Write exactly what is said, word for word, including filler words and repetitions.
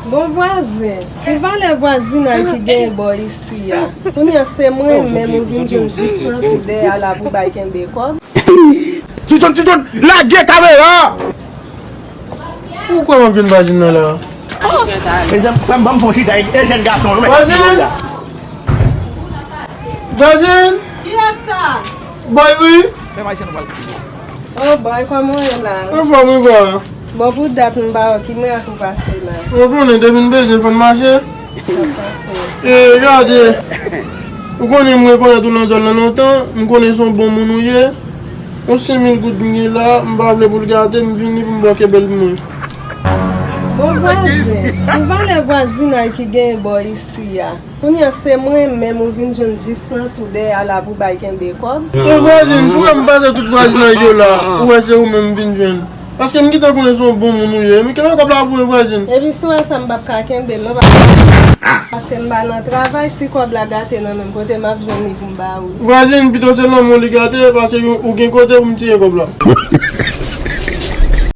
Bon vwazen, pou valè vwazinay ki genyen bò isi a, kounye a se mwen menm ou vin jwenn jis nan tou dèyè a la pou bay kenbe kòb. Ti John, Ti John, lage kamera! Ou kwè m ap jwenn vwazin nan la? Mezanmi, frè m, ban m fè yon chita e jèn gason yo, men. Vwazin! Vwazin! Kiyès sa? Bòy wi! Oh bòy, kòman w ye la? Anfòm wi vwa. Bon, pou dat m pa wè ki mwen ak ou pase la. Ou konnen depi n bezwen fò n mache. Sa pase. E gade, ou konnen m rekonèt ou nan zòn nan lontan, m konnen se yon bon moun ou ye. Yon senk mil goud m gen la, m pa vle pou l gate, m vini pou m ba w kenbe l pou mwen. Bon vwazen, pou valè vwazinay ki genyen bò isi a, kounye a se mwen menm ou vin jwenn jis nan tou dèyè a la pou bay kenbe kòb. Yon vwazin, si w wè m pase tout vwazinay yo la, ou wè se ou menm m vin jwenn. Paske m gentan konnen se yon bon moun ou ye. Men kenbe kòb la pou mwen vwazin. Epi si w wè sa m p ap ka kenbe l non, paske m pa nan travay, si kòb la gate nan men m, kote m ap jwenn li pou m ba ou? Vwazin, pito se lanmou li gate, paske ou gen kote pou m tire kòb la.